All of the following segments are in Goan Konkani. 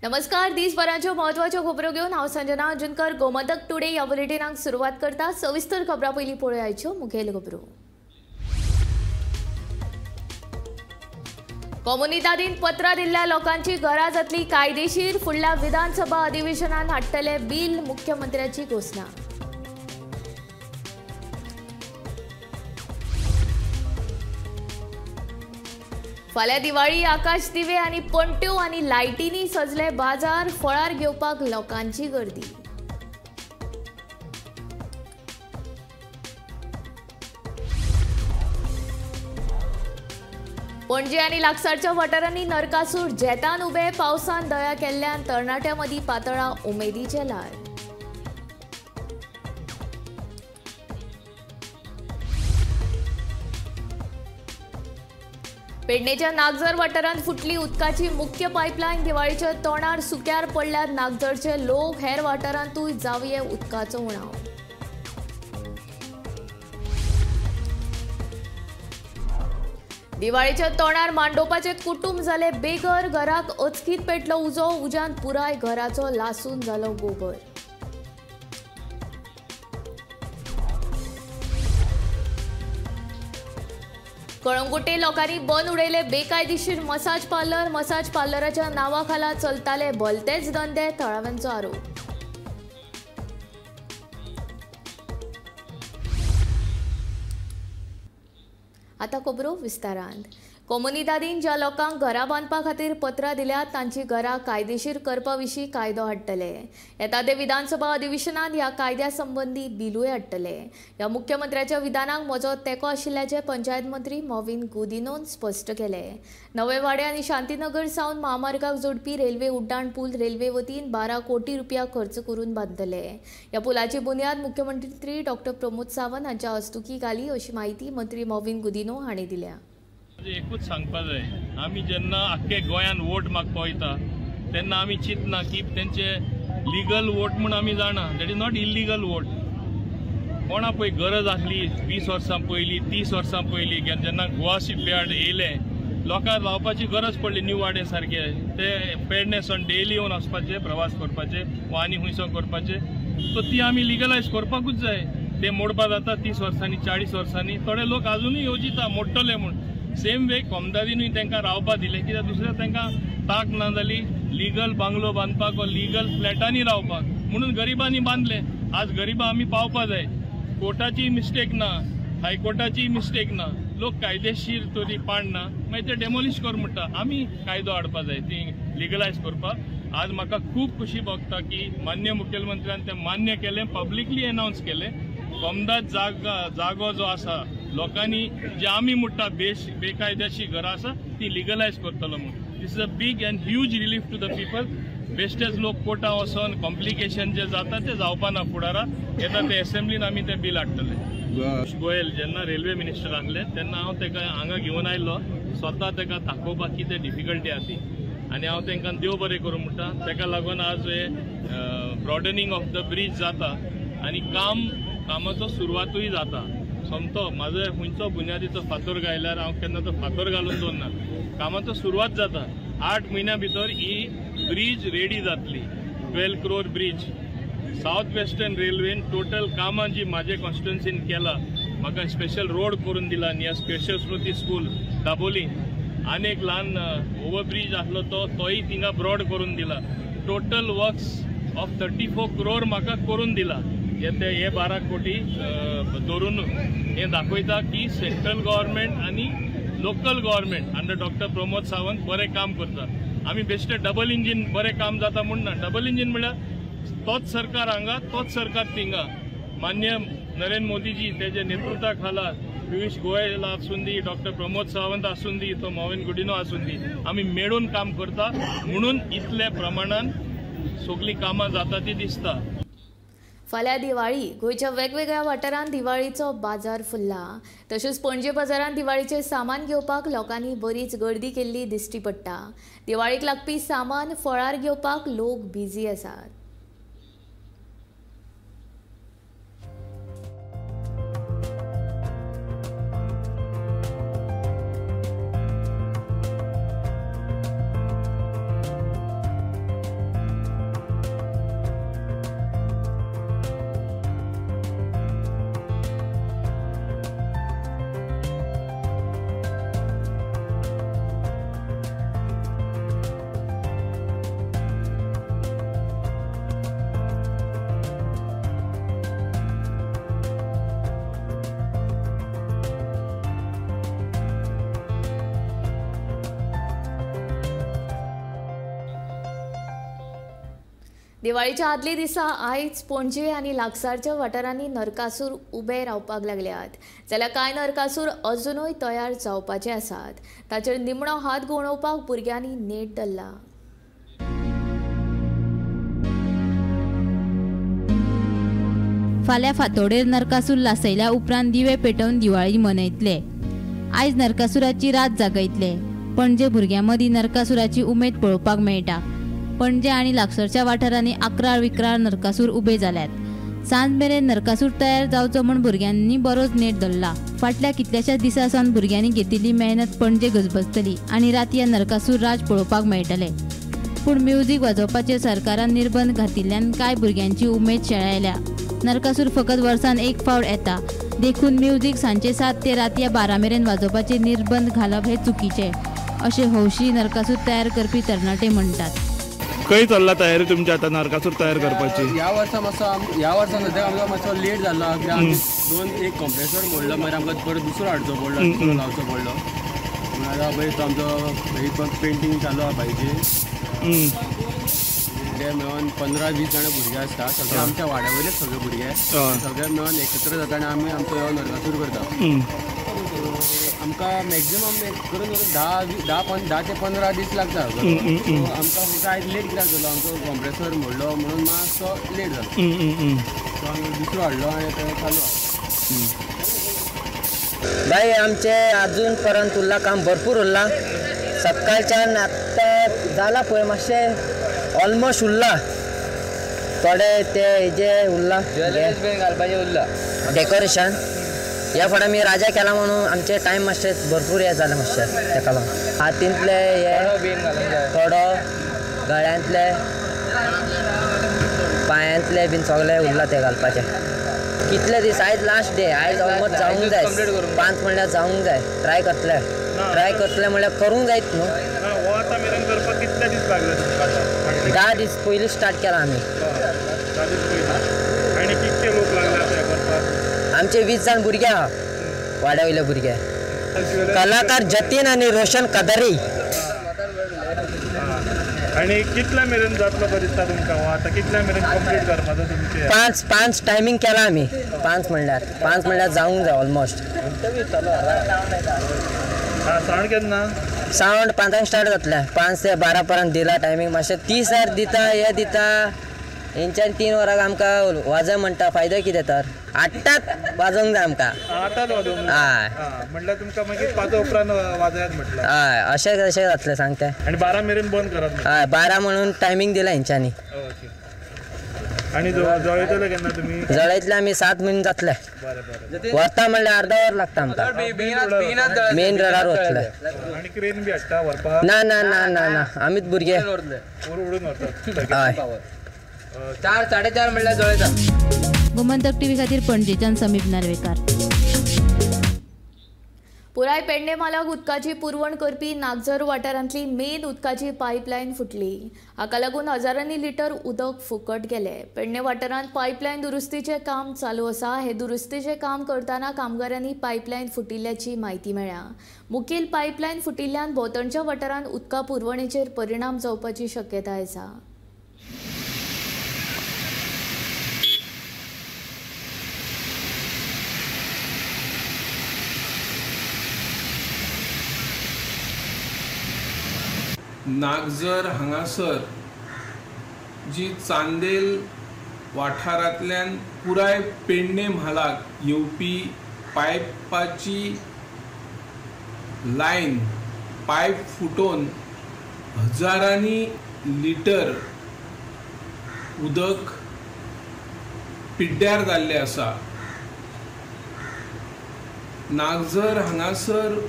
नमस्कार, दिसभराच्यो महत्वाच्यो खबरो घेवन हांव संजना अंजनकर गोमंतक टुडे ह्या बुलेटिनाक सुरवात करता। सविस्तर खबरां पयलीं पळोवयाच्यो मुखेल खबरो। कोमुनिदादीन पत्रां दिल्ल्या लोकांची घरां जातली कायदेशीर, फुडल्या विधानसभा अधिवेशनान हाडटले बील, मुख्यमंत्र्याची घोशणा। फाल्यां दिवाळी, आकाश दिवे आनी पणट्यो आनी लायटींनी सजले बाजार, फळार घेवपाक लोकांची गर्दी। पणजे आनी लागसारच्या वाठारांनी नरकासूर झेतान उबे, पावसान दया केल्ल्यान तरणाट्यां मदीं पातळा उमेदीचें ल्हार। पेडणेच्या नागझर वाठारांत फुटली उदकाची मुख्य पायपलायन, दिवाळीच्या तोंडार सुक्यार पडल्यार नागझरचे लोक, हेर वाठारांतूय जावये उदकाचो उणाव। दिवाळीच्या तोंडार मांडोपाचे कुटुंब जाले बेघर, घराक अचकीत पेटलो उजो, उज्यान पुराय घराचो लासून जालो गोबर। कळंगुटे लोकांनी बंद उडयले बेकायदेशीर मसाज पार्लर, मसाज पार्लराच्या नावा खाला चलताले भलतेच धंदे, थळाव्यांचो आरोप। आतां खबरो विस्तारान। कोमुनिदादीन ज्या लोकांक घरां बांदपा खातीर पत्रां दिल्यात तांची घरां कायदेशीर करपा विशीं कायदो हाडटले। येता ते विधानसभा अधिवेशनांत ह्या कायद्या संबंदी बिलूय हाडटले। ह्या मुख्यमंत्र्याच्या विधानाक म्हजो तेंको आशिल्ल्याचें पंचायत मंत्री मॉविन गुदिनोन स्पश्ट केलें। नवेवाडे आनी शांतीनगर सावन महामार्गाक जोडपी रेल्वे उड्डाण पूल रेल्वे वतीन 12 कोटी रुपया खर्च करून बांदतले। ह्या पुलाची बुन्याद मुख्यमंत्री डॉक्टर प्रमोद सावंत हांच्या हस्तुकीं घाली अशी म्हायती मंत्री मॉविन गुदिनो हांणी दिल्या। एकूच सांगपा जाय, आमी जेन्ना आख्खे गोंयान वोट मागपा वयता तेन्ना आमी चिंतना की तेंचे लिगल वोट म्हूण आमी जाणा, that is not illegal vote. कोणा पळय गरज आसली 20 वर्सां पयलीं, 30 वर्सां पयलीं जेन्ना गोवा शिपयार्ड येयलें, लोकांक रावपाची गरज पडली न्यू वाडे सारके, ते पेडणे सावन डेली येवन वचपाचे, प्रवास करपाचे वा आनी खंयसर करपाचे, सो ती आमी लिगलायज करपाकूच जाय। ते मोडपा जाता 30 वर्सांनी, 40 वर्सांनी, थोडे लोक आजुनूय येवजिता मोडटले म्हूण। सेम वे कोमदादीनूय तांकां रावपा दिलें कित्याक दुसऱ्या तांकां ताक ना जाली लिगल बांगलो बांदपाक वा लिगल फ्लॅटांनी रावपाक, म्हणून गरिबांनी बांदले। आज गरिबां आमी पावपा जाय। कोर्टाची मिस्टेक ना, हायकोर्टाची मिस्टेक ना, लोक कायदेशीर तरी पाडना, मागीर ते डेमोलिश कर म्हणटा। आमी कायदो हाडपा जाय ती लिगलायज करपाक। आज म्हाका खूब खुशी भोगता की मान्य मुखेलमंत्र्यान तें मान्य केलें, पब्लिकली एनावन्स केलें। कोमदाद जागो जो आसा लोकांनी जे आमी म्हणटा बेकायदेशीर घरां आसा ती लिगलायज करतलो म्हूण। This is a big and huge relief to the people. बेश्टेच लोक कोर्टा वचोन कॉम्प्लिकेशन जे जाता ते जावपा ना फुडारा। येता ते एसेंब्लीन आमी ते बील हाडटले। पियूष गोयल जेन्ना रेल्वे मिनिस्टर आसले तेन्ना हांव ताका हांगा घेवन आयलो, स्वता ताका दाखोवपाक कितें डिफिकल्टी आसा ती, आनी हांव तांकां देव बरें करूं म्हणटा। ताका लागून आज हे ब्रॉडनिंग ऑफ the bridge जाता आनी कामाचो सुरवातूय जाता। सोमतो म्हाजो खंयचो बुन्यादीचो फातर घायल्यार हांव केन्ना तो फातर घालून दवरना, कामाचो सुरवात जाता। 8 म्हयन्या भितर ही ब्रीज रेडी जातली। 12 क्रोर ब्रीज सावथ वेस्टर्न रेल्वेन टोटल कामां जी म्हाजे कॉन्स्टिट्युएन्सीन केला, म्हाका स्पेशल रोड करून दिला नियर स्पेशल स्मृती स्कूल दाबोली, आनी एक ल्हान ओवरब्रीज आसलो तो तोय थिंगा ब्रॉड करून दिला। टोटल वर्क्स ऑफ 34 क्रोर म्हाका करून दिला। ते हे 12 कोटी धरून हे दाखयता की सेंट्रल गव्हर्मेंट आनी local government under doctor Pramod Sawant बरें काम करता। आमी बेश्टे डबल इंजीन बरें काम जाता म्हूण ना, डबल इंजीन म्हळ्यार तोच सरकार हांगा, तोच सरकार थिंगा। मान्य नरेंद्र मोदीजी तेजे नेतृत्वा खाला पियूष गोयल आसूं दी, डॉक्टर प्रमोद सावंत आसूं दी, तो मॉविन गुडिनो आसूं दी, आमी मेळून काम करता म्हणून इतले प्रमाणान सगळीं कामां जाता ती दिसता। फाल्यां दिवाळी, गोंयच्या वेगवेगळ्या वाठारांत दिवाळीचो बाजार फुल्ला। तशेंच पणजे बाजारांत दिवाळीचें सामान घेवपाक लोकांनी बरीच गर्दी केल्ली दिश्टी पडटा। दिवाळीक लागपी सामान फळार घेवपाक लोक बिझी आसात। दिवाळीच्या आदले दिसा आयज पणजे आनी लागसारच्या वाठारांनी नरकासूर उबे रावपाक लागल्यात, जाल्यार कांय नरकासूर अजुनूय तयार जावपाचे आसात. ताचेर निमणो हात घुंवडावपाक भुरग्यांनी नेट धरला. फाल्यां फांतोडेर नरकासूर लासयल्या उपरांत दिवे पेटोवन दिवाळी मनयतले. आयज नरकासुराची रात जागयतले. पणजे भुरग्यां मदीं नरकासुराची उमेद पळोवपाक मेळटा. पणजे आनी लागसरच्या वाठारांनी आक्राळ विक्राळ नरकासूर उबे जाल्यात. सांज मेरेन नरकासूर तयार जावचो म्हूण भुरग्यांनी बरोच नेट धरला. फाटल्या कितल्याशाच दिसां सावन भुरग्यांनी घेतिल्ली मेहनत पणजे गजबजतली आनी रातया नरकासूर राज पळोवपाक मेळटले. पूण म्युझिक वाजोवपाचेर सरकारान निर्बंध घातिल्ल्यान कांय भुरग्यांची उमेद शेळायल्या. नरकासूर फकत वर्सान एक फावट येता, देखून म्युझिक सांजचे 7 ते रातया 12 मेरेन वाजोवपाचे निर्बंध घालप हे चुकीचे, अशें हौशी नरकासूर तयार करपी तरणाटे म्हणटात. खंय चल्ला तयारी तुमची आता नरकासूर तयार करपाची? ह्या वर्सा मातसो ह्या वर्सा सद्याक आमकां मातसो लेट जालो. कित्याक आमी 2 एक कॉम्प्रेसर मोडलो, मागीर आमकां परत दुसरो हाडचो पडलो, दुसरो लावचो पडलो. म्हणून आतां पळय तो आमचो पेंटींग चालू आसा बायचेर. सगळे मेळून 15-20 जाणां भुरगे आसता, सगळे आमच्या वाड्या वयले सगळे भुरगे, सगळे मेळून एकत्र जाता आनी आमी आमचो हो नरकासूर करता. आमकां मॅक्झिमम करून 10 ते 15 दीस लागता. आमकां फक्त आयज लेट कित्याक जालो, आमचो कॉम्प्रेसर मोडलो म्हणून मातसो लेट जालो. सो आमी दुसरो हाडलो आनी आतां चालू आसा. बाय आमचे अजून पर्यंत उरला काम भरपूर उरला. सकाळच्यान आत्तां जाला पळय मातशें ऑलमोस्ट उरला, थोडे ते हेजे उरला घालपाचें उरला डेकोरेशन. ह्या फावट आमी राजा केला म्हणून आमचे टायम मातशें भरपूर हें जालें मातशें तेका लागून. हातींतले हे थोडो, गळ्यांतले, पांयांतले बीन सगळे उरला ते घालपाचे. कितले दीस आयज लास्ट डे, आयज ऑलमोस्ट जावंक जाय, 5 म्हणल्यार जावंक जाय. ट्राय करतले, ट्राय करतले म्हणल्यार करूंक जायत न्हू. 10 दीस पयलीं स्टार्ट केला आमी. आमचे 20 जाण भुरगे आहा, वाड्या वयले भुरगे. कलाकार जतीन आनी रोशन कदरी. आनी कितल्या मेरेन जातलो बरें दिसता तुमकां? आतां कितल्या मेरेन कंप्लीट करपाचो तुमचें? 5 टायमींग केला आमी. 5 म्हणल्यार 5 म्हणल्यार जावंक जाय ऑलमोस्ट. सावंड केन्ना? सावंड 5 स्टार्ट जातलें. 5 ते 12 पर्यंत दिला टायमींग. मातशें 30 दिता, हे दिता, हेंच्यान 3 वरां आमकां वाजय म्हणटा, फायदो कितें तर? 8 वाजोवंक जाय आमकां. 8 वाजोवंक जाय म्हणल्यार तुमकां मागीर 5 उपरांत वाजयात म्हटल्यार? हय, अशें अशें जातलें सांगते. आनी 12 मेरेन बंद करात? हय, 12 म्हणून टायमींग दिला हेंच्यांनी. ओके. आनी जळयतले केन्ना तुमी? जळयतले आमी 7 मिनट जातले. वता म्हणल्यार अर्धा वर लागता आमकां. मेन रोडार वतले. आनी क्रेन बी हाडटा व्हरपाक? ना ना ना ना ना, आमीच भुरगे उडून व्हरतात. हय, 4 साडे 4 म्हणल्यार जळयता. गोमंतक टीव्ही खातीर पणजेच्यान समीप नार्वेकार. पुराय पेडणे म्हालाक उदकाची पुरवण करपी नागझर वाठारांतली मेन उदकाची पायपलायन फुटली. हाका लागून हजारांनी लिटर उदक फुकट गेलें. पेडणे वाठारांत पायपलायन दुरुस्तीचें काम चालू आसा. हे दुरुस्तीचें काम करतना कामगारांनी पायपलायन फुटिल्ल्याची म्हायती मेळ्ळ्या. मुखेल पायपलायन फुटिल्ल्यान भोंवतणच्या वाठारांत उदका पुरवणेचेर परिणाम जावपाची शक्यताय आसा. नागझर हांगासर जी चांदेल वाठारांतल्यान पुराय पेडणे म्हालाक येवपी पायपाची लायन पायप फुटोवन हजारांनी लिटर उदक पिड्ड्यार जाल्लें आसा. नागझर हांगासर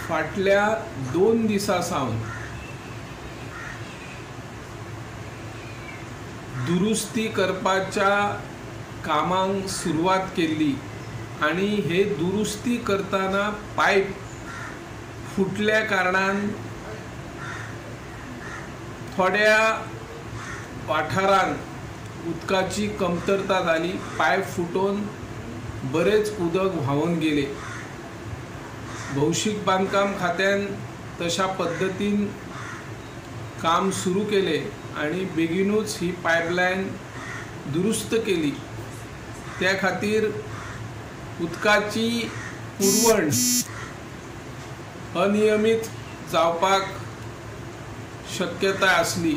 फाटल्या 2 दिसां सावन दुरुस्ती करपाच्या कामांक सुरवात केल्ली आनी हे दुरुस्ती करतना पायप फुटल्या कारणान थोड्या वाठारांत उदकाची कमतरता जाली. पायप फुटोवन बरेच उदक व्हांवन गेले. भौशीक बांदकाम खात्यान तशा पद्दतीन काम सुरू केले आनी बेगीनूच ही पायपलायन दुरुस्त केली. त्या खातीर उदकाची पुरवण अनियमीत जावपाक शक्यताय आसली,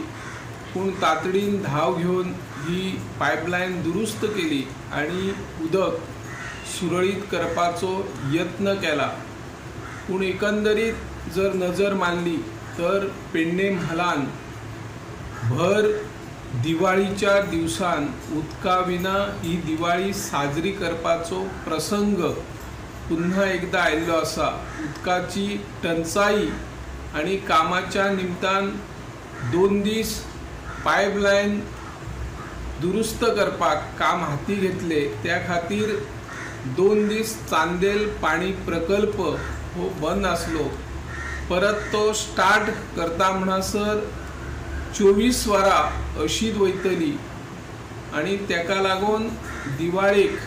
पूण तातडीन धांव घेवन ही पायपलायन दुरुस्त केली आनी उदक सुरळीत करपाचो यत्न केला. पूण एकंदरीत जर नजर मारली तर पेडणे म्हालान भर दिवाळीच्या दिवसान उदका विना ही दिवाळी साजरी करपाचो प्रसंग पुन्हा एकदा आयिल्लो आसा. उदकाची टंचाई आनी कामाच्या निमतान 2 दीस पायपलायन दुरुस्त करपाक काम हाती घेतले, त्या खातीर 2 दीस चांदेल पाणी प्रकल्प हो बंद आसलो. परत तो स्टार्ट करता म्हणसर 24 वरां अशीच वयतली आनी तेका लागून दिवाळेक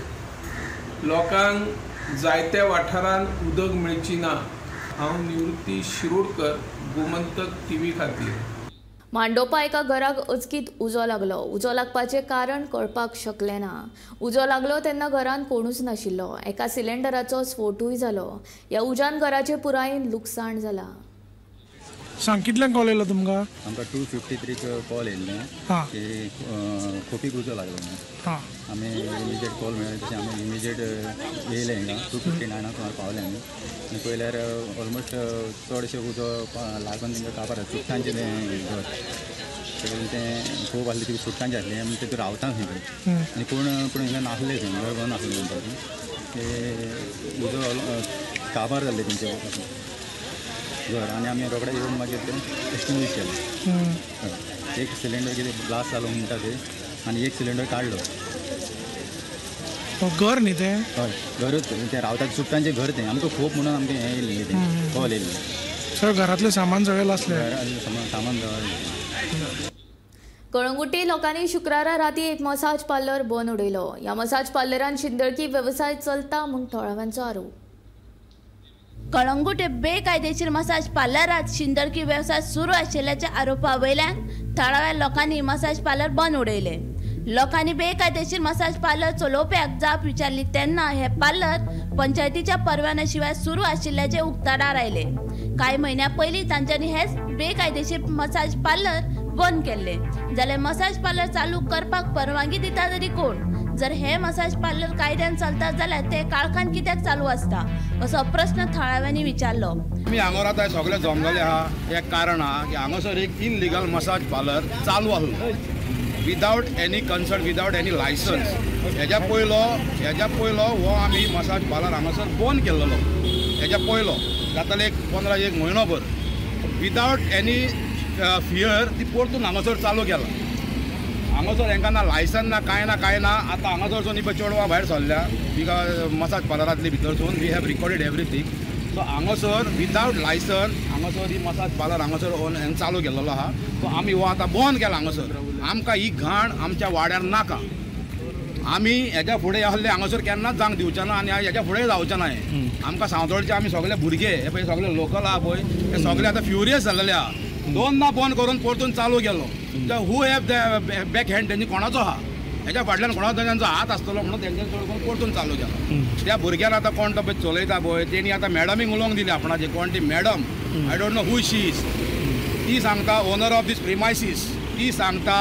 लोकांक जायत्या वाठारांत उदक मेळची ना. हांव निवृत्ती शिरोडकर, गोमंतक टीव्ही खातीर. मांडोपा एका घराक अचकीत उजो लागलो. उजो लागपाचें कारण कळपाक शकलें ना. उजो लागलो तेन्ना घरांत कोणूच नाशिल्लो. एका सिलिंडराचो स्फोटूय जालो. ह्या उज्यान घराचें पुरायेन लुकसाण जालां. सांग, कितल्यांक कॉल येयलो तुमकां? आमकां 2:53 कॉल येयल्लें की खोपीक उजो लागलो म्हणून. आमी इमिजिएट कॉल मेळ्ळें तशें आमी इमिजिएट येयले हिंगा. 2:59 सुमार पावले आमी आनी पळयल्यार ऑलमोस्ट चडशे उजो लागून तेंकां काबार चुट्टांचें तें घर, तें खूब आसलें, ती चुट्टांचें आसलें आनी तेतून रावता खंय थंय आनी कोण पूण हिंगा नासले, खंय घर कोण नासलें म्हणटा ते उजो काबार जाल्लें तेंचें घर आनी आमी रोखडे येवन मागीर तें एक्सटिंग्विश केलें. एक सिलिंडर कितें ब्लास्ट जालो म्हणटा ते आनी एक सिलिंडर काडलो. घर न्ही तें? हय, घरूच तें, रावता चुट्टांचें घर तें. आमकां खूब म्हणून आमकां हें येयल्लें, तें कॉल येयल्लें. सगळें घरांतलें सामान सगळें लासलें? घरांतलें सामान सगळें. कळंगुटी लोकांनी शुक्रारा राती एक मसाज पार्लर बंद उडयलो. ह्या मसाज पार्लरान शिंदळकी वेवसाय चलता म्हूण थळाव्यांचो आरोप. कळंगुटे बेकायदेशीर मसाज पार्लरात शिंदळकी वेवसाय सुरू आशिल्ल्याच्या आरोपा वयल्यान थळाव्या लोकांनी मसाज पार्लर बंद उडयले. लोकांनी बेकायदेशीर मसाज पार्लर चलोवप्याक जाप विचारली तेन्ना हे पार्लर पंचायतीच्या परवान्या शिवाय सुरू आशिल्ल्याचे उक्ताडार आयले. कांय म्हयन्या पयलीं तांच्यांनी हेच बेकायदेशीर मसाज पार्लर बंद केल्ले. जाल्यार मसाज पार्लर चालू करपाक परवानगी दिता तरी कोण? जर हे मसाज पार्लर कायद्यान चलता जाल्यार ते काळखान कित्याक चालू आसता असो प्रस्न थळाव्यांनी विचारलो. आमी हांगा आतां सगळे जमलेले आहा एक कारण आहा की हांगासर एक इनलिगल मसाज पार्लर चालू आसलो without any consult, without any licence. हेज्या पयलो हो आमी मसाज पार्लर हांगासर बंद केल्लो. हेज्या पयलो जाताले एक 15 एक म्हयनोभर विदावट एनी फियर ती परतून हांगासर चालू केला. हांगासर हेंकां ना लायसन ना कांय ना कांय ना. आतां हांगासरसून ही पळय चेडवां भायर सरल्या because massage पार्लरांतली भितरसून we have recorded everything. So हांगासर विदावट लायसन हांगासर ही मसाज पार्लर हांगासर हें चालू केल्लो आहा. सो आमी हो आतां बंद केला हांगासर. आमकां ही घाण आमच्या वाड्यार नाका. आमी हेज्या फुडें आहले हांगासर केन्नाच जावंक दिवचे ना आनी हेज्या फुडें जावचें ना. हें आमकां सावतोळचे आमी सगळे भुरगे हे पळय सगळे लोकल आहा पळय हे सगळे आतां फ्युरियस जाल्ले आहा. दोनदा बंद करून परतून चालू केलो. Who have the back hand तेंची कोणाचो आहा, हेज्या फाटल्यान कोणाचो तेंचो हात आसतलो म्हणून तेंच्यानी चड करून परतून चालू केलो. त्या भुरग्यान आतां कोण तो पळय चलयता पळय तेणी आतां मॅडमीक उलोवंक दिली आपणाचे, कोण ती madam I don't know who she is, ती सांगता ओनर ऑफ these premises, ती सांगता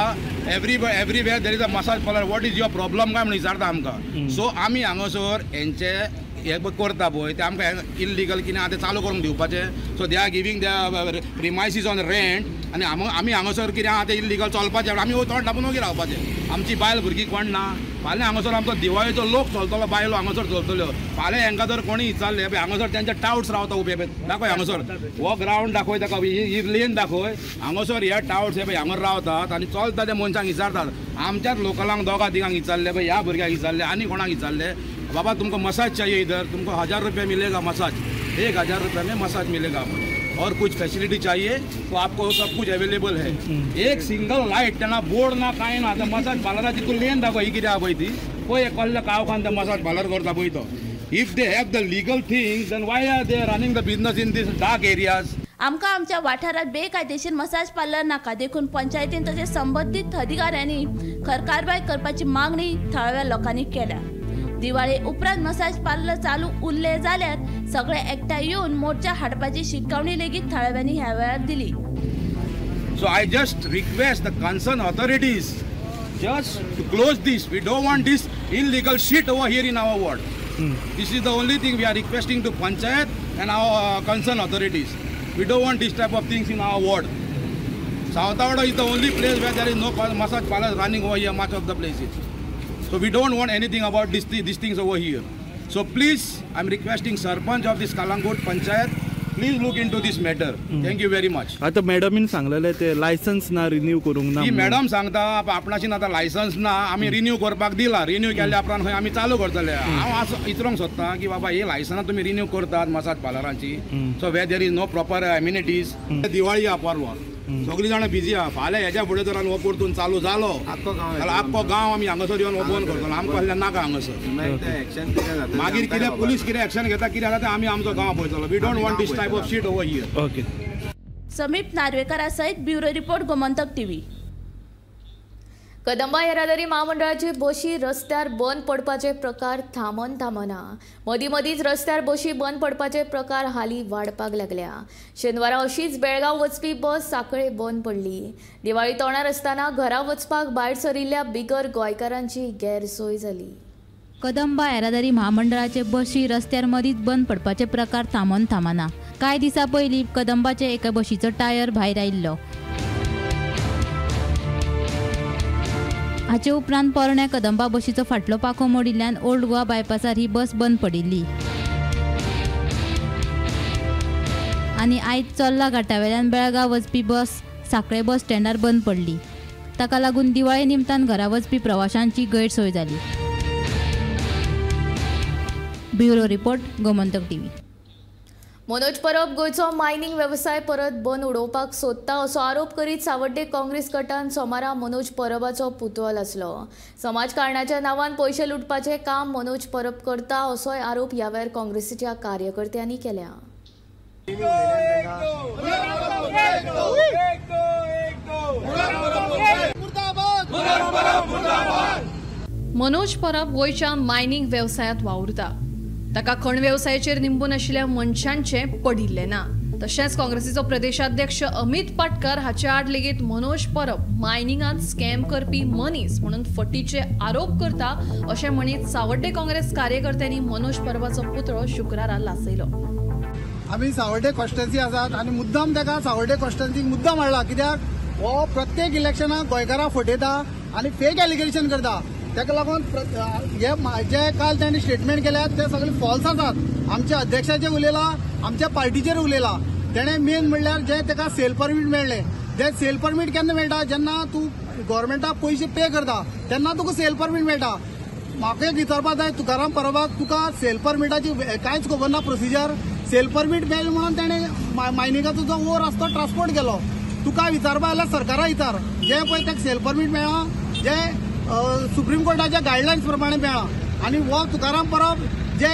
everywhere there is a massage parlour, what is your problem काय म्हणून विचारता आमकां. सो आमी हांगासर हेंचे हे करता पळय ते आमकां इल्लिगल कितें आहा तें चालू करूंक दिवपाचें. So they are giving the premises on rent आनी आमी हांगासर कितें आहा तें इल्लिगल चलपाचें. आमी तोंड धांपून ओगी रावपाचें. आमची बायल भुरगीं कोण ना. फाल्यां हांगासर आमचो दिवाळेचो लोक चलतलो, बायलो हांगासर चलतल्यो. फाल्यां हांकां जर कोणी विचारलें पळय हांगासर तेंचे टावट्स रावता उबे पळय दाखय हांगासर हो ग्रावंड दाखय ताका, ही लेन दाखय, हांगासर हे टावट्स हे पळय हांगासर रावतात आनी चलता त्या मनशांक विचारतात. आमच्याच लोकलांक दोगां तिगांक विचारलें पळय, ह्या भुरग्यांक विचारलें आनी कोणाक विचारलें, बाबा तुमको मसाज चाहिए इधर, तुमको 1000 रुपये मिलेगा मसाज, 1000 रुपये में मसाज मिलेगा आपको, और कुछ फैसिलिटी चाहिए तो आपको सब कुछ अवेलेबल है. एक सिंगल लायट ना, बोर्ड ना, कांय ना. आतां मसाज पार्लराची तूं लेन दाखय, ही कितें आहा पळय ती पळय कसल्या काळखान ते मसाज पार्लर करता पळय तो. If they have the legal things then why are they running the business in this dark areas? आमकां आमच्या वाठारांत बेकायदेशीर मसाज पार्लर नाका, देखून पंचायतीन तशेंच संबंदीत अधिकाऱ्यांनी खर कारवाय करपाची मागणी थळाव्या लोकांनी केल्या. दिवाळे उपरांत मसाज पार्लर चालू उरले जाल्यार सगळे एकठांय येवन मोर्चा हाडपाची शिटकावणी लेगीत थळाव्यांनी ह्या वेळार दिली. So I just request the concerned authorities just to close this. We don't want this illegal shit over here in our ward. This is the only thing we are requesting to Panchayat and our concerned authorities. We don't want this type of things in our ward. Savatavada is the only place where there is no massage parlor running over here, much of the places. So we don't want anything about these things over here. So please, I'm requesting Sarpanch of this Kalangut Panchayat, please look into this matter. Thank you very much. आता मॅडमीन सांगलेले ते लायसन्स ना रिन्यू करूंक ना. ही मॅडम सांगता आपणाशीन आतां लायसन्स ना, आमी रिन्यू करपाक दिला, रिन्यू केल्या उपरांत खंय आमी चालू करतले. हांव आज इतरोंक सोदता की बाबा ही लायसनां तुमी रिन्यू करतात massage पार्लरांची, so where there is no proper amenities. Diwali आहा परवा, सगळीं जाणां बिजी आहा. फाल्यां हेज्या फुडें जर हो परतून चालू जालो जाल्यार आख्खो गांव आमी हांगासर येवन हो बंद करतलो. आमकां कसलें नाका हांगासर. मागीर कितें पुलीस कितें एक्शन घेता कितें जाता आमी आमचो गांव पळयतलो. We don't want this type of shit over here. Okay. Sameep नार्वेकरा सहित bureau report, Gomantak TV. Kadamba येरादारी महामंडळाची बशी रस्त्यार बंद पडपाचे प्रकार थांबन थांबना. मदीं मदींच रस्त्यार बशी बंद पडपाचे प्रकार हालीं वाडपाक लागल्या. शेनवारा अशीच बेळगांव वचपी बस सांखळे बंद पडली. दिवाळी तोंडार आसतना घरा वचपाक भायर सरिल्ल्या बिगर गोंयकारांची गैरसोय जाली. कदंबा येरादारी महामंडळाचे बशी रस्त्यार मदींच बंद पडपाचे प्रकार थांबन थांबना. कांय दिसां पयलीं कदंबाचे एका बशीचो टायर भायर आयिल्लो. हाचे उपरांत पोरण्या कदंबा बशीचो फाटलो पाखो मोडिल्ल्यान ओल्ड गोवा बायपासार ही बस बंद पडिल्ली आनी आयज चोर्ला घाटावेल्यान बेळगांव वचपी बस सांखळे बस स्टँडार बंद पडली. ताका लागून दिवाळे निमतान घरा वचपी प्रवाशांची गैरसोय जाली. Bureau report, Gomantak TV. Manoj Parab गोंयचो मायनिंग वेवसाय परत बंद उडोवपाक सोदता असो आरोप करीत सावड्डे काँग्रेस गटान सोमारा मनोज परबाचो पुतळो लासलो. समाजकारणाच्या नांवान पयशे लुटपाचें काम मनोज परब करता असोय आरोप ह्या वेळार काँग्रेसीच्या कार्यकर्त्यांनी केल्या. मनोज परब गोंयच्या मायनिंग वेवसायांत वावुरता. ताका खण वेवसायाचेर निंबून आशिल्ल्या मनशांचें पडिल्लें ना. तशेंच काँग्रेसीचो प्रदेशाध्यक्ष अमित पाटकर हाचे आड लेगीत मनोज परब मायनिंगांत स्कॅम करपी मनीस म्हणून फटीचे आरोप करता अशें म्हणीत सावड्डे काँग्रेस कार्यकर्त्यांनी मनोज परबाचो पुतळो शुक्रारा लासयलो. आमी सावड्डे कॉन्स्टिट्युएन्सी आसात आनी मुद्दाम ताका सावड्डे कॉन्स्टिट्युएन्सीक मुद्दाम हाडला, कित्याक हो प्रत्येक इलेक्शनाक गोंयकारां फटयता आनी फेक एलिगेशन करता. ताका लागून हे जे काल तांणी स्टेटमेंट केल्यात ते सगळे फॉल्स आसात. आमच्या अध्यक्षाचेर उलयला, आमच्या पार्टीचेर उलयला. तेणें मेन म्हणल्यार जे ताका सेल परमीट मेळ्ळें, जे सेल परमीट केन्ना मेळटा, जेन्ना तूं गव्हर्मेंटाक पयशे पे करता तेन्ना तुका सेल परमीट मेळटा. म्हाका एक विचारपाक जाय तुकाराम परबाक, तुका सेल परमिटाची कांयच खबर ना प्रोसिजर. सेल परमीट मेळ्ळें म्हणून तेणें मायनिंगाचो जो ओर आसा तो ट्रान्सपोर्ट केलो. तुका विचारपा जाल्यार सरकारा विचार, जे पळय ताका सेल परमीट मेळ्ळां जे सुप्रीम कोर्टाच्या गायडलायन्स प्रमाणे मेळ्ळां. आनी हो तुकाराम परब जे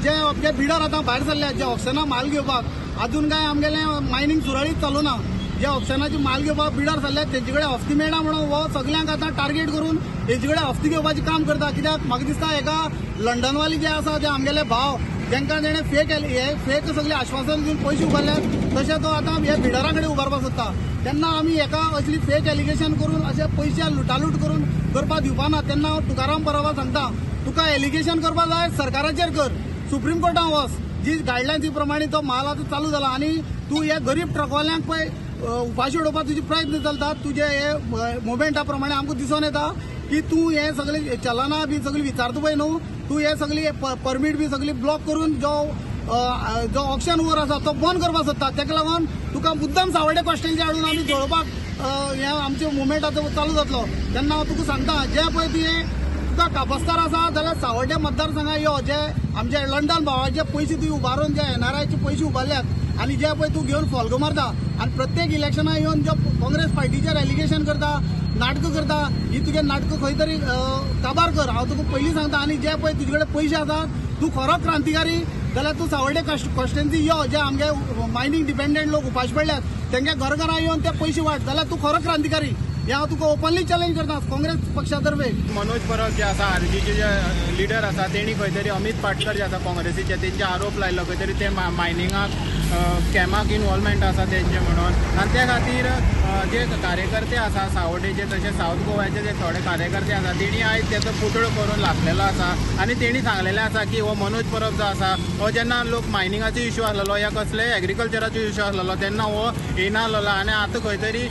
जे आमचे बिडर आतां भायर सरल्या जे ऑप्शनां माल घेवपाक, आजून काय आमगेलें मायनींग सुरळीत चालू ना, जे ऑप्शनाची माल घेवपाक बिडर सरल्या तेंचे कडेन हफ्ती मेळना म्हणून हो सगल्यांक आतां टार्गेट करून तेंचे कडेन हफ्ती घेवपाचें काम करता. कित्याक म्हाका दिसता एका लंडनवाली जे आसा ते आमगेले भाव तांकां तेणें फेक हे फेक सगळे आश्वासन दिवन पयशे उबारल्यात, तशें तो आतां ह्या बिडरां कडेन उबारपाक सोदता. तेन्ना आमी हेका असली फेक एलिगेशन करून अशे पयशे लुटालूट करून करपाक दिवपा ना. तेन्ना हांव तुकाराम परबा सांगता, तुका एलिगेशन करपाक जाय सरकाराचेर कर, सुप्रीम कोर्टान वच, जी गायडलायन्सी प्रमाणे तो माल आतां चालू जाला. आनी तूं हे गरीब ट्रकवाल्यांक पळय उपाशी उडोवपाक तुजे प्रयत्न चलता. तुजे हे मुवमेंटा प्रमाणे आमकां दिसून येता की तूं हे सगळे चलना बी सगळी विचारता पळय न्हू, तूं हे सगळी परमीट बी सगळी ब्लॉक करून जो जो ऑप्शन वर आसा तो बंद करपाक सोदता. ताका लागून तुका मुद्दाम सावड्डे कॉन्स्टिट्युएन्सी हाडून आमी जळोवपाक हें आमचें मुवमेंट आतां चालू जातलो. तेन्ना हांव तुका सांगता, जे पळय तुवें तुका कापस्तार आसा जाल्यार सावड्डे मतदारसंघात यो, जे आमचे लंडन भावाचे पयशे तुवें उबारून जे एनआरआयचे पयशे उबारल्यात आनी जे पळय तूं घेवन फोल्गो मारता आनी प्रत्येक इलेक्शनाक येवन जो काँग्रेस पार्टीचेर एलिगेशन करता, नाटकां करता, ही तुगे नाटकां खंय तरी काबार कर. हांव तुका पयलीं सांगता. आनी जे पळय तुजे कडेन पयशे आसात तूं खरो क्रांतिकारी जाल्यार तूं सावर्डे कॉन्स्टिट्युएन्सी यो, जे आमगे मायनींग डिपेंडंट लोक उपाश पडल्यात तेंगे घरघरां येवन ते पयशे वाट, जाल्यार तूं खरो क्रांतिकारी. हे हांव तुका ओपनली चॅलेंज करता काँग्रेस पक्षा तर्फे. मनोज परब जे आसा आरजीचे जे लिडर आसा तेणी खंय तरी अमित पाटकर जे आसा काँग्रेसीचे तेंचे आरोप लायलो खंय तरी ते मायनिंगाक स्कॅमाक इनवॉल्वमेंट आसा तेंचे म्हणून, आनी त्या खातीर जे कार्यकर्ते आसा सावड्डेचे तशें सावथ गोव्याचे जे थोडे कार्यकर्ते आसा तेणी आयज तेचो पुतळो करून लासलेलो आसा आनी तेणी सांगलेलें आसा की हो मनोज परब जो आसा हो जेन्ना लोक मायनिंगाचो इशू आसलेलो या कसले एग्रीकल्चराचो इशू आसलेलो तेन्ना हो येना आसलेलो आनी आतां खंय तरी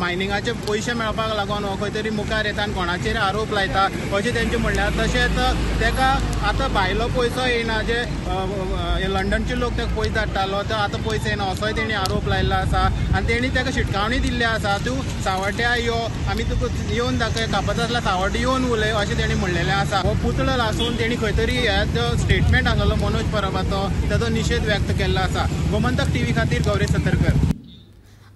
मायनिंगाचे पयशे मेळपाक लागून हो खंय तरी मुखार येता आनी कोणाचेर आरोप लायता अशें तेंचें म्हणल्यार. तशेंच तेका आतां भायलो पयसो येना, जे लंडनचे लोक तेका पयशे धाडटालो तो आतां पयशे येना असोय तेणी आरोप लायल्लो आसा आनी तेणी तेका शिटकावणी दिल्ली आसा, तूं सावड्ड्या यो, आमी तुका येवन दाखय, कापत आसल्यार सावड्डे येवन उलय अशें तेणी म्हणलेलें आसा. हो पुतळो लासून तेणी खंय तरी हे जो स्टेटमेंट आसलेलो मनोज परबाचो तेजो निशेध व्यक्त केल्लो आसा. गोमंतक टीव्ही खातीर गौरी सतरकर.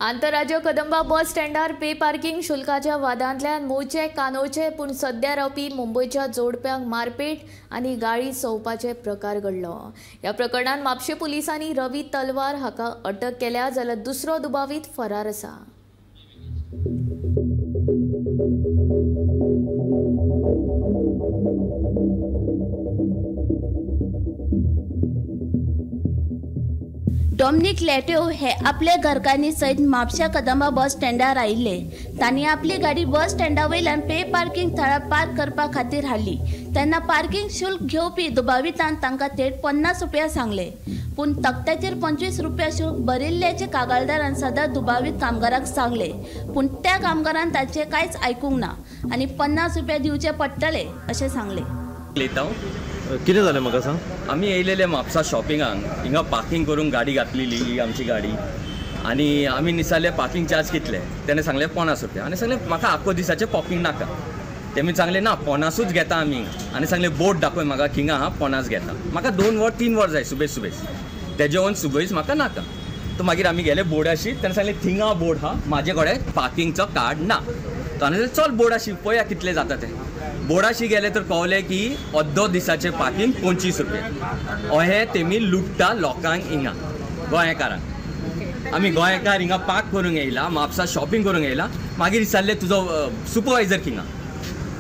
आंतरराज्य कदंबा बस स्टँडार पे पार्किंग शुल्काच्या वादांतल्यान मूळचे कानोळचे पूण सध्या रावपी मुंबयच्या जोडप्यांक मारपेट आनी गाळी संवपाचे प्रकार घडलो. ह्या प्रकरणांत म्हापशें पुलिसांनी रवी तलवार हाका अटक केल्या, जाल्यार दुसरो दुबावीत फरार आसा. डॉमनिक लॅट्यो हे आपल्या घरकान्नी सयत म्हापशा कदंबा बस स्टँडार आयिल्ले. तांणी आपली गाडी बस स्टँडा वयल्यान पे पार्किंग थळार पार्क करपा खातीर हाडली तेन्ना पार्किंग शुल्क घेवपी दुबावितान तांकां थेट 50 रुपया सांगले, पूण तकट्याचेर 25 रुपया शुल्क भरिल्ल्याचे कागाळदारान सदां दुबावीत कामगाराक सांगले, पूण त्या कामगारान ताचें कांयच आयकूंक ना आनी 50 रुपया दिवचे पडटले अशें सांगले. कितें जालें म्हाका सांग. आमी येयलेले म्हापसा शॉपिंगाक, हिंगा पार्किंग करूंक गाडी घातलेली ही आमची गाडी आनी आमी निसाले पार्किंग चार्ज कितले, तेणें सांगलें 50 रुपया आनी सांगलें म्हाका आख्खो दिसाचें पार्किंग नाका. तेमी सांगलें ना 50ूच घेता आमी आनी सांगलें बोर्ड दाखय म्हाका हिंगा हा 50 घेता, म्हाका 2 वर 3 वर जाय सुबेज सुबेज, तेजे वयर सुबेज म्हाका नाका. तो मागीर आमी गेले बोर्डाशी, तेणें सांगलें थिंगा बोर्ड हा, म्हाजे कडेन पार्किंगचो कार्ड ना. तो आनी चल बोर्डाशी पळया कितले जाता ते. बोर्डाशी गेले तर कळलें की अर्दो दिसाचें पार्किंग 25 रुपया. अहें तेमी लुट्टा लोकांक हिंगा गोंयकारांक. आमी गोंयकार हिंगा पार्क करूंक येयला, म्हापसा शॉपिंग करूंक येयला. मागीर विचारलें तुजो सुपरवायजर हिंगा,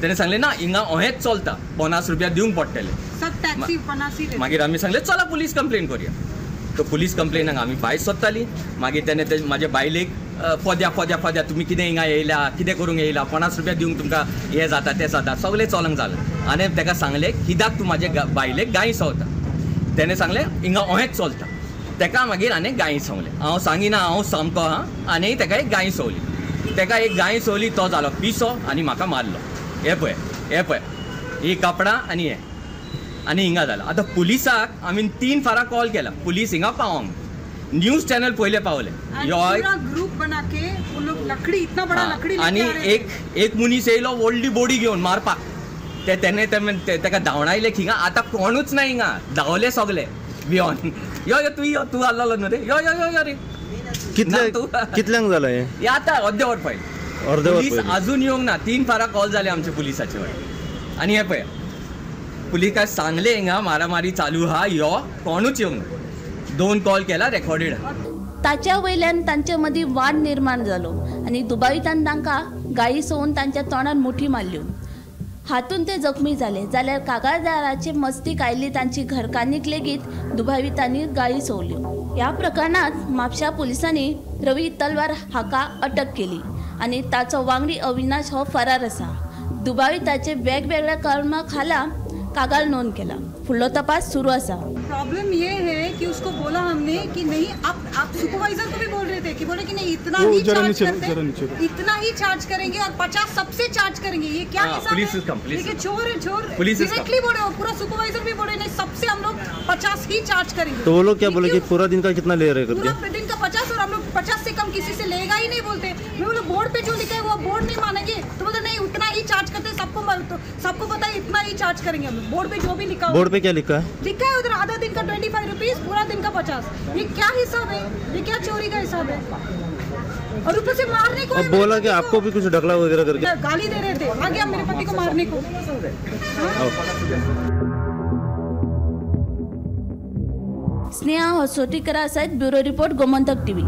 तेणें सांगलें ना हिंगा अहेंच चलता, 50 रुपया दिवंक पडटले. मागीर आमी सांगलें चला पुलीस कंप्लेन करुया. तो पुलीस कंप्लेनाक आमी भायर सोदताली. मागीर तेणें ते म्हाजे बायलेक फोद्या फोद्या फोद्या तुमी कितें हिंगा येयल्या, कितें करूंक येयला, 50 रुपया दिवंक तुमकां हें जाता तें जाता सगळें चलोंक जालें. आनी ताका सांगलें कित्याक तूं म्हाजे बायलेक गायी सवता, तेणें सांगलें हिंगा अहेंच चलता. ताका मागीर आनी गायी संवलें, हांव सांगिना हांव सामको आहा, आनी ताका एक गायी संवली, ताका एक गायी संवली, तो जालो पिसो आनी म्हाका मारलो. हें पळय, हें पळय, ही कापडां आनी हें आनी हिंगा जालां. आतां पुलिसाक आमी 3 फारां कॉल केला, पुलीस हिंगा पावोंक, न्यूज चॅनल पयले पावले. ग्रुप बना के वो लोग लकड़ी इतना बड़ा लकड़ी आनी एक एक मनीस येयलो व्हडली बोडी घेवन मारपाक, ते तेणे ताका धांवडायले हिंगा. आतां कोणूच ना हिंगा, धांवले सगले भियोन. यो यो तूं यो, तूं आसलो न्हू रे, यो यो यो यो रे. कितल्यांक जालें हें? आतां अर्दे वर पयलीं, अर्दे वर पुलीस अजून येवंक ना. 3 फारां कॉल जाले आमचे पुलिसाचे वयर. आनी हें पळय पुलिसाक सांगलें हिंगा मारामारी चालू आहा, यो कोणूच येवंक ना. 2 कॉल केला रेकॉर्डेड. ताच्या वयल्यान तांचे मदीं वाद निर्माण जालो आनी दुबावितान तांकां गाळी सोवून तांच्या तोंडार मुठी मारल्यो, हातून ते जखमी जाले. जाल्यार कागाळदाराचे मस्तीक आयिल्ली तांची घरकान्नीक लेगीत दुबावितांनी गाळी सोवल्यो. ह्या प्रकरणांत म्हापशा पुलिसांनी रवी तलवार हाका अटक केली आनी ताचो वांगडी अविनाश हो फरार आसा. दुबाविताचे वेगवेगळ्या कलमा खाला कागाळ नोंद केला. फुडलो तपास सुरू आसा. प्रॉब्लम ये है कि उसको बोला हमने कि नहीं, आप सुपरवाइजर को भी बोल रहे थे कि बोले कि नहीं इतना ही चार्ज करते, इतना ही चार्ज करेंगे और 50 सबसे चार्ज करेंगे। ये क्या हिसाब है? ये चोर है, चोर डायरेक्टली बोले, पूरा सुपरवाइजर भी बोले नहीं सबसे हम लोग 50 ही चार्ज करेंगे। तो वो लोग क्या बोले कि पूरा दिन का कितना ले रहे? पूरा दिन का 50 और हम लोग 50 से कम किसी से लेगा ही नहीं बोलते। मैं बोले बोर्ड पे जो लिखा है वो बोर्ड नहीं मानेंगे, तो बोलते नहीं उतना ही चार्ज करते, सबको सबको पता है इतना ही चार्ज करेंगे हम लोग। बोर्ड पे जो भी लिखा, बोर्ड पे क्या लिखा है? लिखा है उधर आधा दिन का 25 रुपीज, पूरा दिन का 50। ये क्या हिसाब है? ये क्या चोरी का हिसाब है? और ऊपर से मारने को बोला कि आपको भी कुछ ढकला वगैरह करके गाली दे रहे थे आगे आप मेरे पति को मारने को। स्नेहा हसोटीकरा सहित bureau report, Gomantak TV.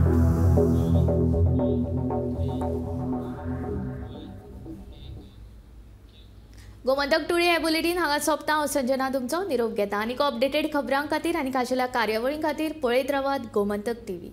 Gomantak today हे बुलेटीन हांगा सोंपता। हांव संजना तुमचो निरोप घेता आनी अपडेटेड खबरां खातीर आनी खाशेल्या कार्यावळीं खातीर पळयत रावात गोमंतक टीव्ही।